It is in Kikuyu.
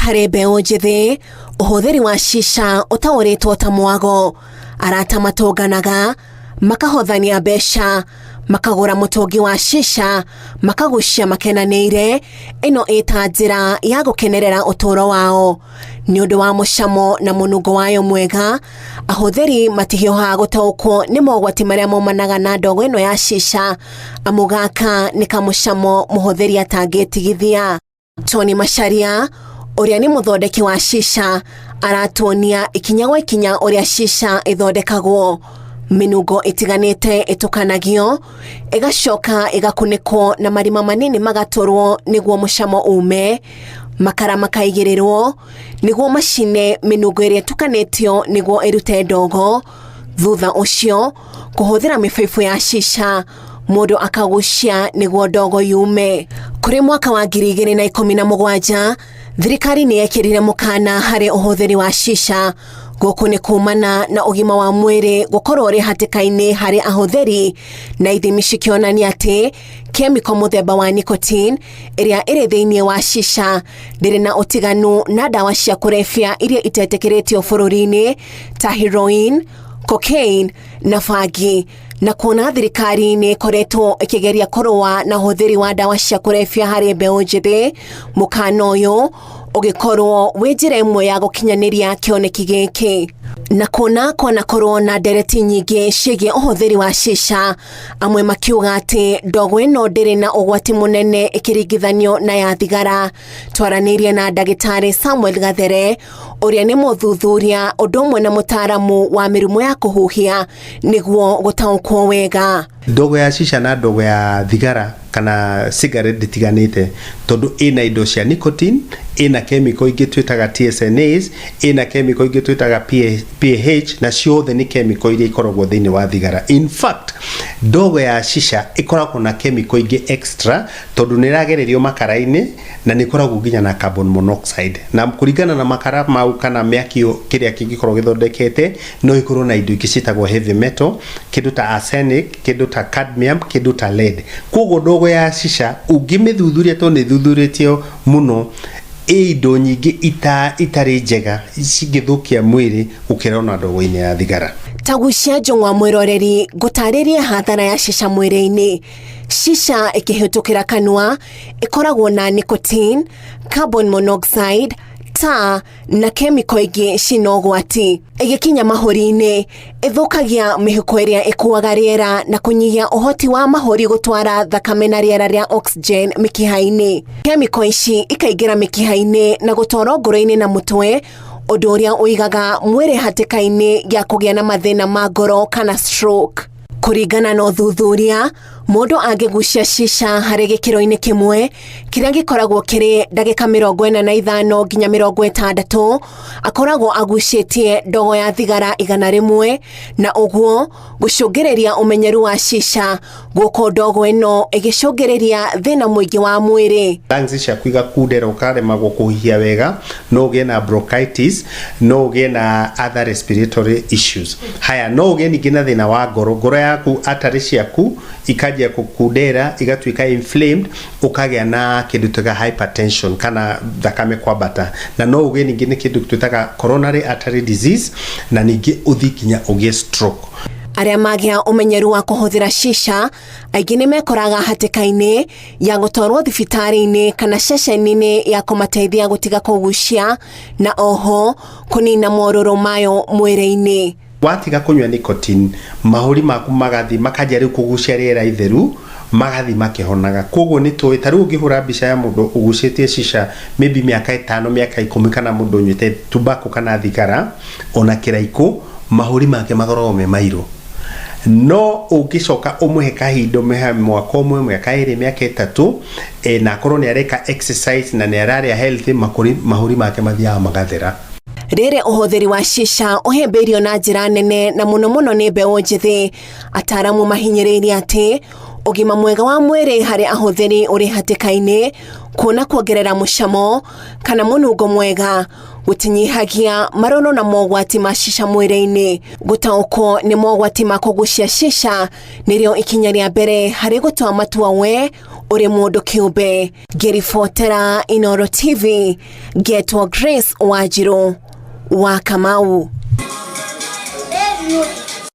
Harĩ mbeũ njĩthĩ, ũhũthĩri wa shisha ũtaũrĩtwo ta mwago. Arata matũnganaga, makahothania mbeca, makagũra mũtũngi wa shisha, makagucia makenanĩire, ĩno ĩta njĩra ya gũkenerera ũtũũro wao. Nĩ ũndũ wa mũcamo na mũnungo wayo mwega, ahũthĩri matihiũhaga gũtaũkwo nĩ mogwati marĩa maumanaga na ndogo ĩno ya shisha, amu gaka nĩ kamũcamo mũhũthĩri atangĩtigithia. Tony Macharia ũrĩa nĩ mũthondeki wa shisha aratuonia ikinya gwa ikinya ũrĩa shisha ĩthondekagwo. Mĩnungo ĩtiganĩte ĩtukanagio ĩgacoka ĩgakunĩkwo na marima manini magatũrwo nĩguo mũcamo ume. Makara makaigĩrĩrwo nĩguo macine mĩnungo ĩrĩa ĩtukanĩtio nĩguo ĩrute ndogo. Thutha ũcio kũhũthĩra mĩbaibũ ya shisha mũndũ akagucia nĩguo ndogo yume. Kũrĩ mwaka wa 2017 thirikari nĩ yekĩrire mũkana harĩ ũhũthĩri wa shisha. Gũkũ nĩ kumana na ũgima wa mwĩrĩ gũkorwo ũrĩ hatĩka-inĩ harĩ ahũthĩri, na ithimi cikĩonania atĩ kemiko mũthemba wa nicotine ĩrĩa ĩrĩ thĩinĩ wa shisha ndĩrĩ na ũtiganu na ndawa cia kũrebia iria itetĩkĩrĩtio bũrũri-inĩ ta heroin, cocaine na bangi. Na kuona thirikari nĩ ĩkoretwo ĩkĩgeria kũrũa na ũhũthĩri wa ndawa cia kũrebia harĩ mbeũ njĩthĩ, mũkana ũyũ ũgĩkorwo wĩ njĩra ĩmwe ya gũkinyanĩria kĩoneki gĩkĩ. Na kuona kwanakorwo na ndereti nyingĩ ciĩgiĩ ũhũthĩri wa shisha, amwe makiuga atĩ ndogo ĩno ndĩrĩ na ũgwati mũnene ĩkĩringithanio na ya thigara. Twaranĩirie na ndagĩtarĩ Samuel Gathere ũrĩa nĩ mũthuthuria ũndũ ũmwe na mũtaaramu wa mĩrimũ ya kũhuhia nĩguo gũtaũkwo wega. Ndogo ya shisha na ndogo ya thigara kana cigarette ndĩtiganĩte tondũ ĩna indo cia nicotine, ĩna chemical ingĩ twĩtaga TSNAs, ĩna chemical ingĩ twĩtaga PAH, na ciothe nĩ chemical iria ikoragwo thĩinĩ wa thigara. In fact, ndogo ya shisha ĩkoragwo na chemical ingĩ extra tondũ nĩ ĩragererio makara-inĩ na nĩ ĩkoragwo nginya na carbon monoxide, na kũringana na makara mau kana mĩaki kĩrĩa kĩngĩkorwo gĩthondekete no ĩkorwo na indo ingĩ ciĩtagwo heavy metal, kĩndũ ta arsenic, kĩndũ ta cadmium, kĩndũ ta lead. Koguo ndogo ya shisha ũngĩmĩthuthuria, tondũ nĩ ĩthuthurĩtio mũno, ĩ indo nyingĩ itarĩ njega cingĩthũkia mwĩrĩ gũkĩra ona ndogo-inĩ ya thigara. Tagucia njũng'wa mwĩroreri ngũtarĩrie hathara ya shisha mwĩrĩ-inĩ. Shisha ĩkĩhĩtũkĩra kanua ĩkoragwo na nicotine, carbon monoxide, tar na kemiko ingĩ cina ũgwati. Ĩgĩkinya mahũri-inĩ ĩthũkagia mĩhuko ĩrĩa ĩkuaga rĩera na kũnyihia ũhoti wa mahũri gũtwara thakame na rĩera rĩa oxygen mĩkiha-inĩ. Kemiko ici ikaingĩra mĩkiha-inĩ na gũtwarwo ngoro-inĩ na mũtwe, ũndũ ũrĩa ũigaga mwĩrĩ hatĩka-inĩ ya kũgĩa na mathĩna ma ngoro kana stroke. Kũringana na ũthuthuria, mũndũ angĩgucia shisha harĩ gĩkĩro-inĩ kĩmwe kĩrĩa gĩkoragwo kĩrĩ ndagĩka 45 nginya 60, akoragwo agucĩtie ndogo ya thigara 100, na ũguo gũcũngĩrĩria ũmenyeru wa shisha, gũkũ ndogo ĩno ĩgĩcũngĩrĩria thĩna mũingĩ wa mwĩrĩ. Lungs ciaku igakundera ũkaremagwo kũhuhia wega, no ũgĩe na bronchitis, no ũgĩe na other respiratory issues. Haya, no ũgĩe ningĩ na thĩna wa ngoro, ngoro yaku artery ciaku ikanjia kũkundera igatuĩka inflamed, ũkagĩa na kĩndũ twĩtaga hypertension kana thakame kwambata, na no ũgĩe ningĩ nĩ kĩndũ twĩtaga coronary artery disease, na ningĩ ũthiĩ nginya ũgĩe stroke. Arĩa magĩa ũmenyeru wa kũhũthĩra shisha aingĩ nĩ mekoraga hatĩka-inĩ ya gũtwarwo thibitarĩ-inĩ kana ceceni-inĩ ya kũmateithia gũtiga kũgucia na oho kũnina morũrũ mayo mwĩrĩ-inĩ. Watiga kũnyua nicotine, mahũri maku magathiĩ makanjia rĩu kũgucia rĩera itheru, magathiĩ makĩhonaga. Koguo nĩ tũĩ ta rĩu ũngĩhũra mbica ya mũndũ ũgucĩtie shisha maybe mĩaka 5, mĩaka 10, kana mũndũ ũnyuĩte tobacco kana thigara ona kĩraikũ, mahũri make makoragwo me mairũ. No ũngĩcoka ũmũhe kahinda, ũmũhe mwaka ũmwe, mĩaka 2, mĩaka 3, na akorwo nĩ areka exercise na nĩ ararĩa healthy, mahũri make mathiaga magathera. Rĩrĩ ũhũthĩri wa shisha ũhĩmbĩirio na njĩra nene na mũno mũno nĩ mbeũ njĩthĩ, ataaramu mahinyĩrĩirie atĩ ũgima mwega wa mwĩrĩ harĩ ahũthĩri ũrĩ hatĩka-inĩ, kuona kuongerera mũcamo kana mũnungo mwega gũtinyihagia marũrũ na mogwati ma shisha mwĩrĩ-inĩ. Gũtaũkwo nĩ mogwati ma kũgucia shisha nĩrĩo ikinya rĩa mbere harĩ gũtua matua we Ũrĩ mũndũ kĩũmbe. Ngĩribotera Inooro TV, ngetwo Grace Wanjirũ wa Kamau.